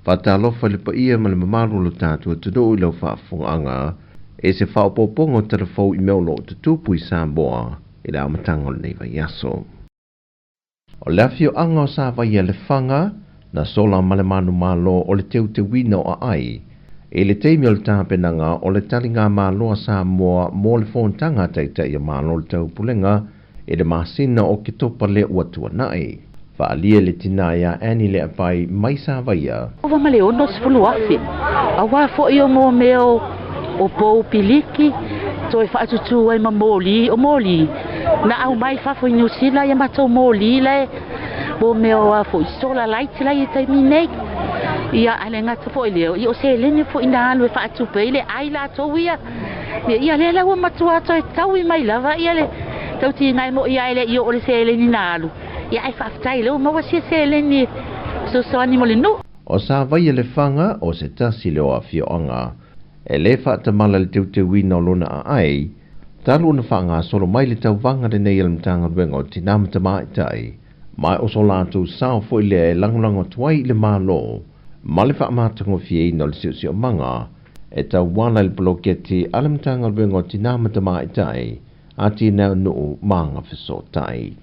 Faatalofa i le paia ma le mamalu o lo tatou atunuu i lau faafofogaaga i se faaopoopoga o tala fou i mea o lo o tutupu i Samoa i le amataga o lenei vaiaso. O le afioaga o Savaia Lefaga na sola ma le manumalo o le teuteuina o aai i le taimi o le tapenaga o le taligamalo a Samoa mo le fonotaga a Taitai o Malo o le Taupulega i le masina o Oketopa lea ua tuanai. Faaalia e le tina ia Annie Leapai mai Savaia. Ova ma le 60,000, auā foi o mō mea o pou piliki, toe faatutū ai ma moli, o moli na aumai fafo i Niu Sila ia matou moli lae mō mea o a foi solar light la i taimi nei. Ia ae le gata foi lea, ia o seleni foi na alu e faatupe ai le ai latou ia. Ia lea la ua matua toe taui mai lava ia le tautiga e moi ae le i oo le seleni na alu. Ia ae faafetai lea ua maua sia seleni e fesoasoani mo le nuu. O Savaia Lefaga o se tasi lea o afioaga e le faatamala i le teuteuina o lona aai, talu ona faagasolo mai le tauvaga lenei a le Matagaluega o Tina ma Tamaitai, ma o so latou sao foi lea e lagolago atu ai i le Malo ma le faamatagofieina o le siosiomaga e tauala i le poloketi a le Matagaluega o Tina ma Tamaitai, Atinae o Nuu ma Agafesootai.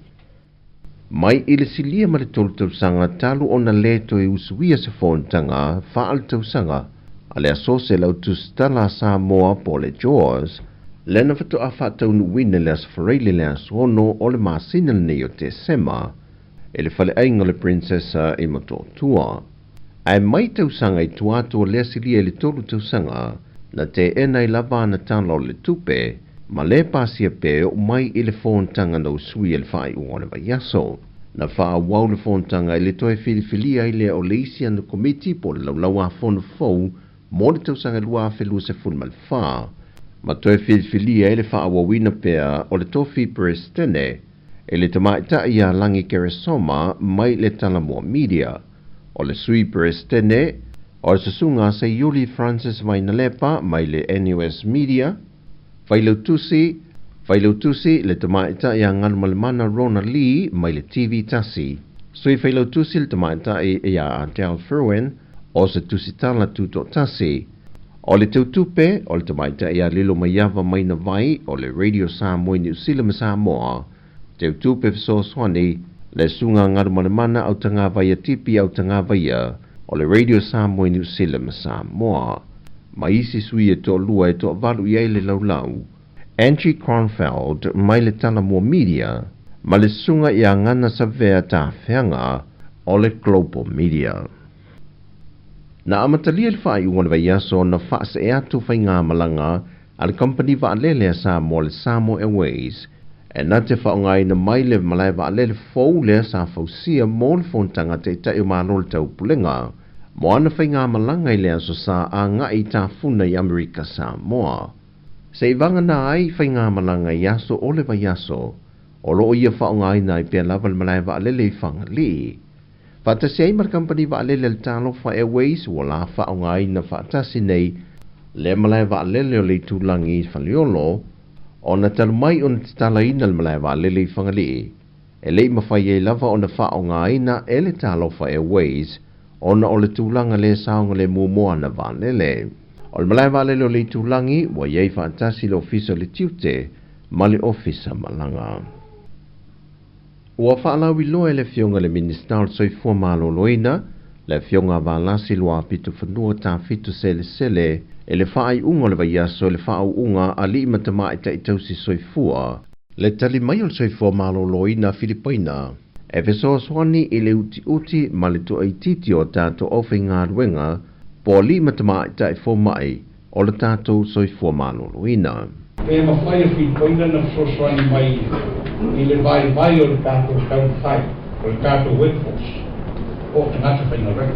Mai i le silia ma le 3 tausaga talu ona lē toe usuia se fonotaga faaletausaga a le Aso Tusitala a Samoa po o le JAWS, lea na faatoa faataunuuina i le Aso Faraile le aso 6 o le masina lenei o Tesema i le faleaiga o le Princesa i Motootua. Ae mai tausaga i tua atu o lea silia i le 3 tausaga, na teena ai lava ana tala o le tupe, ma le pasia pea e oo mai i le fonotaga na usuia i le faaiuga o le vaiaso. Na faaauau le fonotaga i le toe filifilia ai lea o le isi ana komiti po o le laulauafono fou mo le tausaga 2024, ma toe filifilia ai le faaauauina pea o le tofi Peresetene e le tamaitai ia Lagi Keresoma mai le Talamua Media. O le sui Peresetene o le susuga Seiuli Francis Vainalepa mai le NUS Media, Failautusi le tamaitai ia Galumalemana Rona Lee mai le TV Tasi, sui failautusi le tamaitai ia Adele Fruin o se tusitala tutoatasi. O le teutupe o le tamaitai ia Lilo Maiava Maina Vai o le Radio Samoa i Niu Sila ma Samoa, teutupe fesoasoani le susuga Galumalemana Autagavaia Tipi Autagavaia o le Radio Samoa i Niu Sila ma Samoa, ma isi sui e toalua e toavalu i ai le laulau, Angie Kronfeld mai le Talamua Media ma le susuga ia Gana Savea Tafeaga o le Global Media. Na amatalia i le faaiuga o le vaiaso ona faasee atu faigamalaga a le kamupani vaalele a Samoa le Samoa Airways e na te faaaogaina mai le malae vaalele fou lea sa fausia mo le fonotaga a Taitai o Malo o le Taupulega mo ana faigamalaga i le aso sa agai i tafuna i Amerika Samoa. Se i vagana ai faigamalaga i aso o le vaiaso, o lo o ia faaaogaina ai pea lava le malae vaalele i Fagalii. Faatasi ai ma le kamupani vaalele a le Talofa Airways ua la faaaogaina faatasi nei le malae vaalele o le itulagi i Faleolo, ona talu mai ona tatalaina le malae vaalele i Fagalii, e le i mafai ai lava ona faaaogaina e le Talofa Airways ona o le tulaga le saogalemu mo ana vaalele. O le malae vaalele o le itulagi ua i ai faatasi le ofisa o le tiute ma le ofisa malaga. Ua faalauiloa e le Afioga i le Minisita o le Soifua Maloloina, le Afioga Valasi Luapitofanua Tafito Selesele i le faaiuga o le vaiaso i le faauuga alii ma tamaitai tausi soifua, le tali mai o le Soifua Maloloina a Filipaina e fesoasoani i le utiuti ma le toaitiiti o tatou aufaigaluega po o alii ma tamaitai fomai o le tatou soifua maloloina. Pe mafai e Filipaina na fesoasoani mai i le vaivai o le tatou taumafai, o le tatou workforce, po o tagata faigaluega.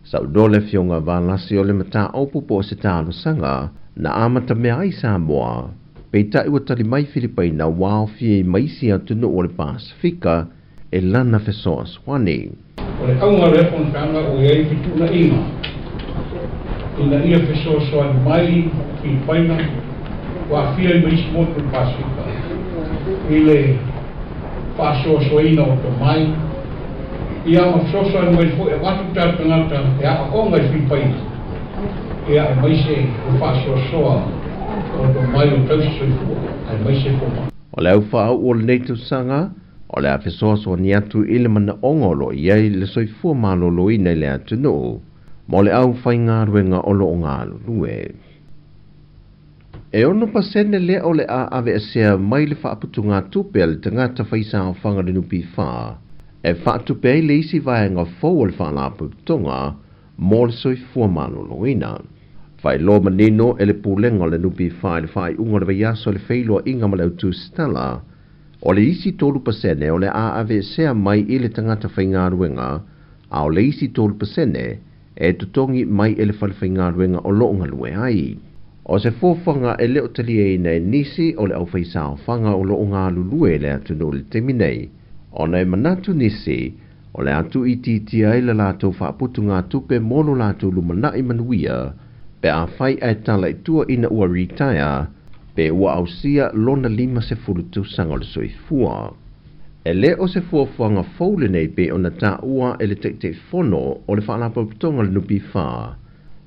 Saunoa le Afioga Valasi o le mataupu po o se talosaga na amatamea ai Samoa, peitai ua tali mai Filipaina ua aofia ai ma isi atunuu o le Pasefika e lana fesoasoani. O le auga o lea fonotaga ua i ai fetuunaiga ina ia fesoasoani mai Filipaina ua aafia ai ma isi motu o le Pasefika i le faasoasoaina o tomai Ia ma fesoasoani mai foi avatu tatou tagata e aoaoga i Filipaina, ia aemaise o faasoasoa o tomai o tausi soifua, aemaise fomai. O le au faauu o lenei tausaga, o le a fesoasoani atu i le manaoga o loo i ai le soifua malōlōina i le atunuu mo le aufaigaluega o loo galulue. E 6% lea o le a aveesea mai le faaputugatupe a le tagata faisaofaga le NPF e faatupe ai le isi vaega fou o le faalapotopotoga mo le soifua malōlōina. Faailoa manino e le pulega o le NPF i le faaiuga o le vaiaso le feiloaiga ma le autusitala, o le isi 3% o le a aveesea mai i le tagata faigaluega, a o le isi 3% e totogi mai e le falefaigaluega o loo galue ai. O se fuafuaga e le o taliaina e nisi o le aufaisaofaga o loo galulue le atunuu i le taimi nei, ona e manatu nisi o le a tuuitiitia ai le latou faaputugatupe mo lo latou lumanai manuia pe afai ae tala i tua ina ua retire pe ua ausia lona 50 tausaga o le soifua. E le o se fuafuaga fou lenei pe ona taua e le Taitaifono o le Faalapotopotoga le NPF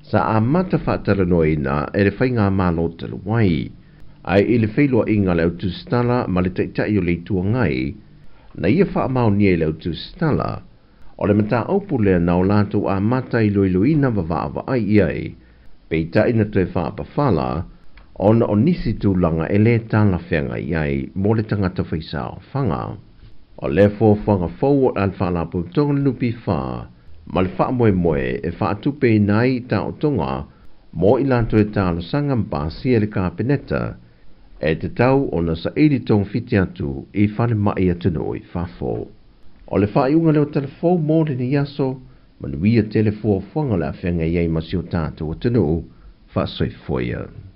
sa amata faatalanoaina e le faigamalo talu ai. Ae i le feiloaiga le autusitala ma le Taitai o le Itu Agai, na ia faamaonia i le autusitala, o le mataupu lea na o latou amata iloiloina ma vaavaai i ai, peitai na toe faapafala ona o nisi tulaga e lē talafeagai ai mo le tagata faisaofaga. O le fuafuaga fou a le Faalapotopotoga le NPF ma le faamoemoe e faatupeina ai taotoga mo i latou e talosaga ma pasia le Kapeneta e tatau ona saili togafiti atu i falemai atunuu i fafo. O le faaiuga lea o Talafou mo lenei aso, manuia tele fuafuaga o le a feagai ai ma si o tatou atunuu. Faasoifua ia.